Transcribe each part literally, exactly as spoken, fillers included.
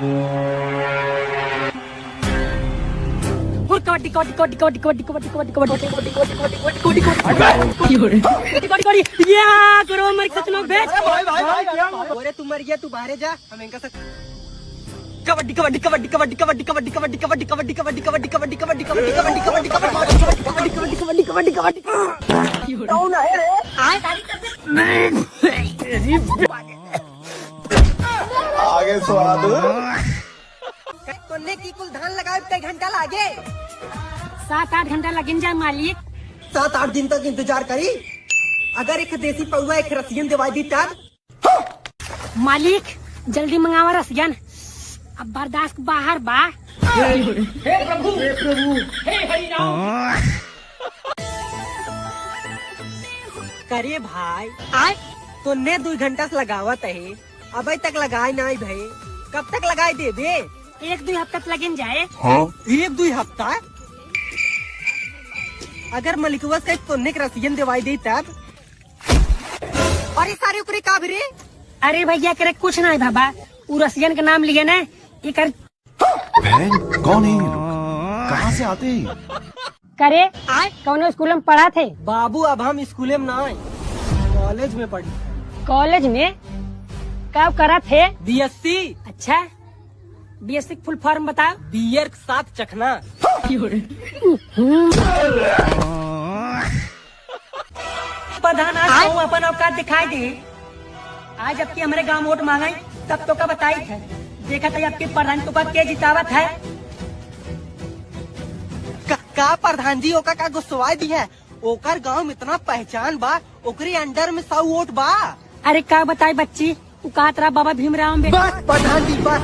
और कबड्डी, कबड्डी, कबड्डी। या गुरु मर सच में बेच। भाई, भाई, भाई, क्या हुआ? अरे तू मर गया, तू बाहरे जा, हम इनका साथ कबड्डी, कबड्डी, कबड्डी। कौन है रे? आगे स्वाद। तोने की कुल धान लगाए कई घंटा लागे? सात आठ घंटा लगिन जाए मालिक। सात आठ दिन तक इंतजार करी? अगर एक देसी पौवा एक रसियन देवाई दी तब? मालिक, जल्दी मंगावा रसियन, अब बर्दाश्त बाहर बा। हे प्रभु, हे प्रभु, हे हरि राम। करे भाई, आय? तोने दुई घंटा से लगावत है, अबे तक लगाए नाई भए, कब तक लगाए देबे? एक दुई हफ्ता तक लगिन जाए। हाँ? एक दुई हफ्ता? अगर मलिकवा से तोने के रसियन देवाई दे तब? अरे सारे ओकरे का भी रे? अरे भैया, करे कुछ ना है बाबा, उ रसियन के नाम लिए ना, एकर बहन, कौन है ये लोग? कहाँ से आते हैं ये? करे, कौनो स्कूल में पढ़त है? बाबू, अब हम स्कूल में ना आए, कॉलेज में पढ़ी। कॉलेज में? का करत है? बीएससी। अच्छा, बीएससी के फुल फॉर्म बताओ। बियर के साथ चखना। प्रधान, आज आय? कहूँ अपन औकात दिखाई दे। आज अबकी हमरे गाँव वोट मांगे, तब तोका बताई थे। देखत है अबकी प्रधान तोका के जितावत है। का, का प्रधान जी ओका का गुस्सवाई दी है? ओकर गाँव में इतना पहचान बा, ओकरे अंडर में सौ वोट बा। अरे का बताई बच्ची, उ कहत रहा बाबा भीमराव अम्बेडकर। बस प्रधान जी, बस।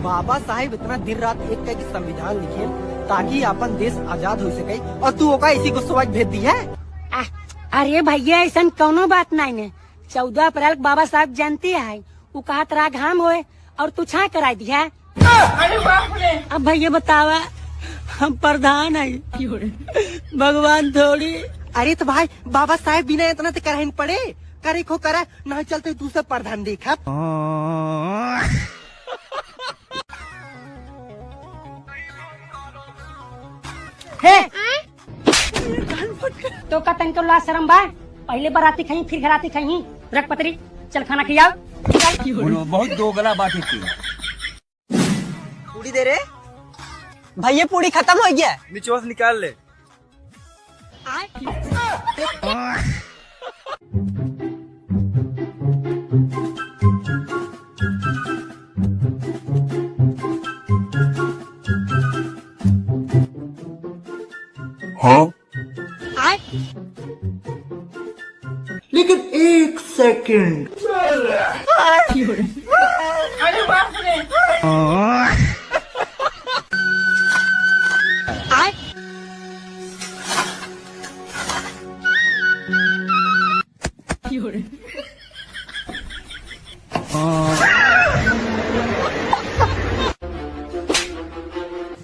बाबा साहेब इतना दिन रात एक करके संविधान लिखे ताकि अपन देश आजाद हो सके, और तू ओका इसी गुस्सवाई भेज दी है। आ, अरे भैया, ऐसन कौनो बात नहीं ने। चौदह अप्रैल के बाबा साहेब जयंती है, उ कहत रहा घाम होए और तू छाँह कराई दिया। अरे बाप रे। अब भैया बतावा, हम प्रधान है, भगवान थोड़ी। अरे तो भाई, बाबा साहेब बिना इतना ते करहिन पड़े, करे खो करा, ना चलते दूसरा प्रधान देखा। हे, तोका तनको लाज शरम बा? पहिले बराती खाई, फिर घराती खाई। रख पतरी, चल खाना खियाओ। बोलो, बहुत दोगला बात है। पूड़ी दे रे। भैया, पूड़ी खतम होइ गया। निचोस निकाल ले। हाँ? लेकिन एक सेकंड। अरे बाप रे।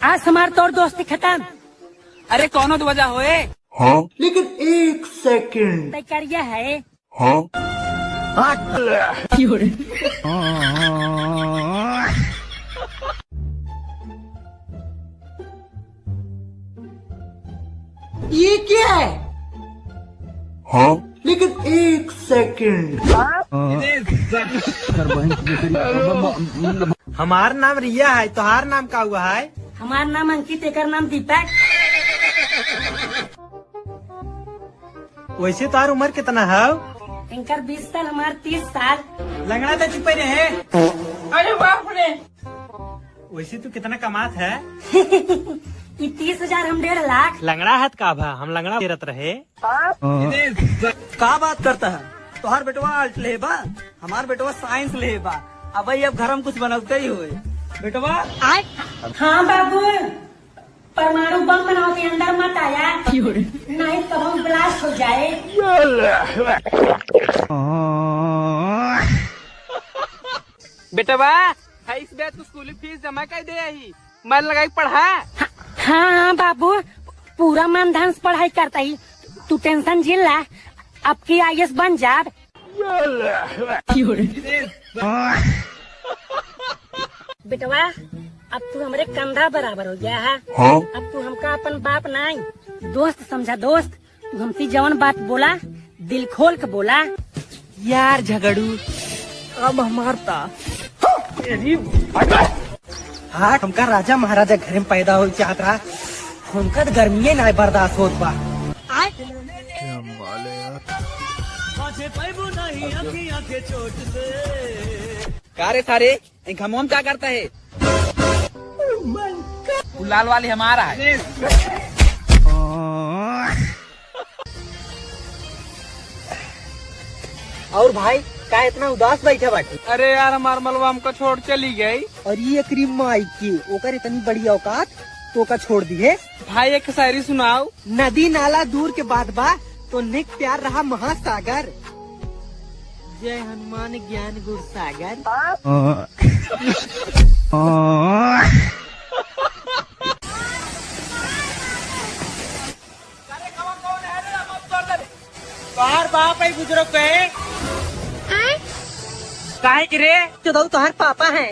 आज हमार तोर दोस्ती खतम। अरे कौनो तो वजह होए। हाँ? लेकिन एक सेकंड। तै करिया है। हाँ? ये क्या है? हाँ? लेकिन एक सेकंड। हमार नाम रिया है, तोहार नाम का हुआ है? हमार नाम अंकित, एकर नाम दीपक। वैसे तोहार उम्र कितना है? इनकर बीस साल, हमार तीस साल। लंगड़ा तो चुपे रहे। अरे बाप रे। वैसे तू कितना कमात है? ई तीस हजार, हम डेढ़ लाख। लंगड़ा है त का भा, हम लंगड़ा बेरत रहे। का बात करता है? तोहार बेटवा आर्ट ले बा, हमार बेटवा साइंस ले बा। अब भाई, अब घर में कुछ बनौते ही होए। बेटवा। हाँ बाबू, परमाणु बम बनाओ के अंदर मत आया, नहीं तो हम ब्लास्ट हो जाए। बेटवा, है इस बार तू स्कूल फीस जमा कर दे आई, मन लगा के पढ़ा। हाँ, हाँ बाबू, पूरा मन ध्यान से पढ़ाई करता ही, तू टेंशन झेल ला, अब की आईएएस बन जाब। क्यों रे? बेटवा, अब तू हमरे कंधा बराबर हो गया है। हाँ? अब तू हमका अपन बाप नाई, दोस्त समझा दोस्त। तू हमसे जवन बात बोला, दिल खोल के बोला। यार झगड़ू, अब हमार ता। हाँ, हमका राजा महाराजा घर में पैदा हो चाहत रहा, हमका तो गर्मी ना बर्दाश्त होत बा। क्या बात है यार। का रे सारे, इन घमवा में क्या करता है? वो लाल वाली हमारा है। और भाई, का इतना उदास बैठा बाटे? अरे यार, हमार मलवा हमका छोड़ चली गई। और ये एकरी माई के, ओकर इतनी बड़ी औकात, तो का छोड़ दी है? भाई, एक शायरी सुनाओ। नदी नाला दूर के बात बा, तो निक प्यार रहा महासागर। जय हनुमान ज्ञान गुण सागर। तोहार बाप है बुजुर्ग पे। काहे के रे? चुदऊ तोहार पापा है।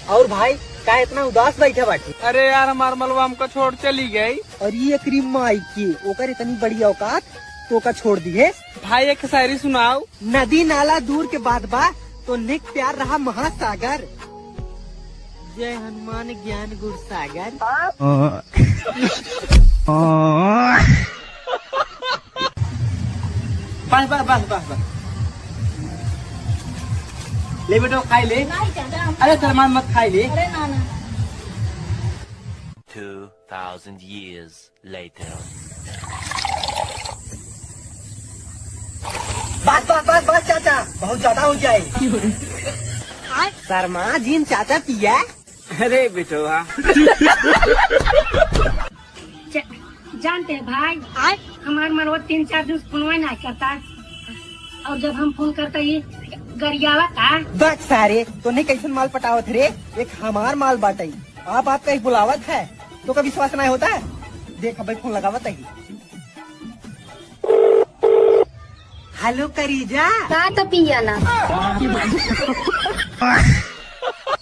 और भाई, का इतना उदास बैठा बाटी? अरे यार, हमार मलवा हमका छोड़ चली गई। और ये एकरी माई की, ओकर इतनी बड़ी औकात, तो का छोड़ दी है? भाई, एक शायरी सुनाओ। नदी नाला दूर के बात बा, तो निक प्यार रहा महासागर। जय हनुमान ज्ञान गुण सागर। बस, बस, बस, बस, बस। ले बेटो, खाई ले। नहीं चाचा, हम अरे, शर्मा मत, खाई ले। अरे, ना, ना। Two thousand years later. बस, बस, बस, बस, चाचा, बहुत ज्यादा हो जाए। शर्मा जिन चाचा पिया। अरे बेटवा। च-, जानते हैं भाई, हमार मनवा तीन चार दिन से फोनवा ना करता, और जब हम फोन करता, ये गरियावा का। बक सारे, तोने कैसन माल पटावत रे? एक हमार माल बाटई, आप आपका एक बुलावत है, तो का विश्वास नहीं होता है? देख भाई, फोन लगावत है। हेलो करीजा। का तो पिया ना।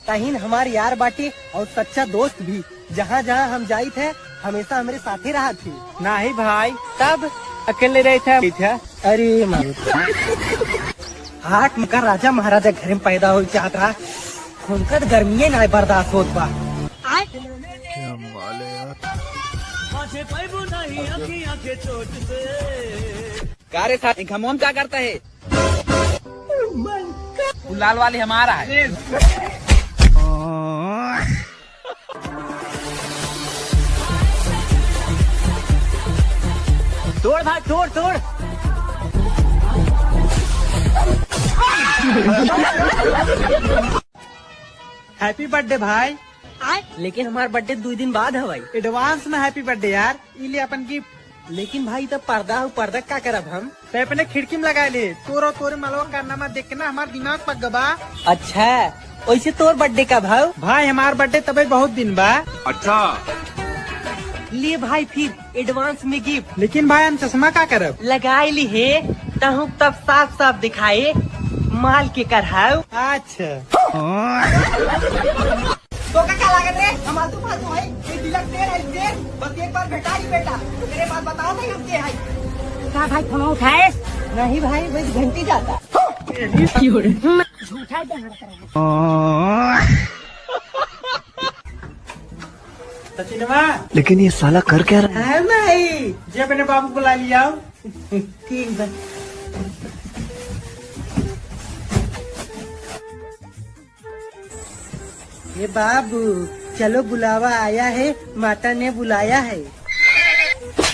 तहिन हमार यार बाटे और सच्चा दोस्त भी। जहाँ जहाँ हम जाइत है, हमेशा हमरे साथे रहत ही। नाही भाई, तब अकेले रहत है। अरे मामी, हाट में का राजा महाराजा घर में पैदा हो चाहत रहा, हमका तो गर्मी ना बर्दाश्त होत बा। क्या माल है यार। का रे साथ घमवा में क्या करता है? वो लाल वाली हमारा है। तोड़ भाई, तोड़, तोड़। Happy birthday भाई। लेकिन हमार birthday दुइ दिन बाद है भाई। Advance में happy birthday यार। ई ले अपन gift। लेकिन भाई, तब पर्दा हो, पर्दा का करब हम? ते अपने खिड़की में लगा ले। तोर और तोरे मलवा कारनामा देख के ना हमार दिमाग पक गबा। अच्छा, वैसे तोर birthday कब हौ? भाई, हमार birthday तबे बहुत दिन बा। अच्छा। ले भाई, फिर advance में gift। लेकिन भाई, हम चश्मा का करब? लगाई ली हे, तहु तब साफ साफ दिखाए माल के करहाव। अच्छा। तो का, का लागत रे? हम आलतू फालतू है, ये तिलक तेल है, तेल। बस एक बार भेटा ही बेटा, तेरे बाद बताओ नहीं हम के है। का भाई, फोन उठाए? नहीं भाई, बस घंटी जाता। झूठा है, क्या लड़का है? सचिनवा। लेकिन ये साला कर क्या रहा है? हाँ भाई। जे अपने बाबू को बुला लिया। ठीक बा। हे बाबू, चलो, बुलावा आया है, माता ने बुलाया है।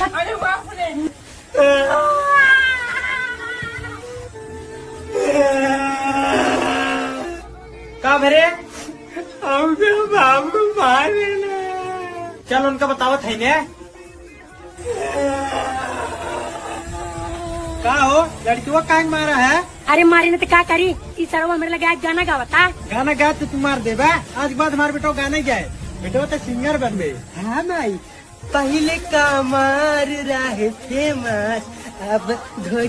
अरे बाप रे। का भरे? हमके बाबू मारे ना। चल, उनका बतावत है ने। का हो, लड़किवा काहे मारा है? अरे मारे न त का करी, ई सरवा हमरे लगे आज गाना गावता। गाना गा तो तू मार देबा, आज के बाद हमार बेटवा गाना गाए, बेटवा तो singer बनबे। हाँ माई, पहिले का मार रहे famous, अब घड़ी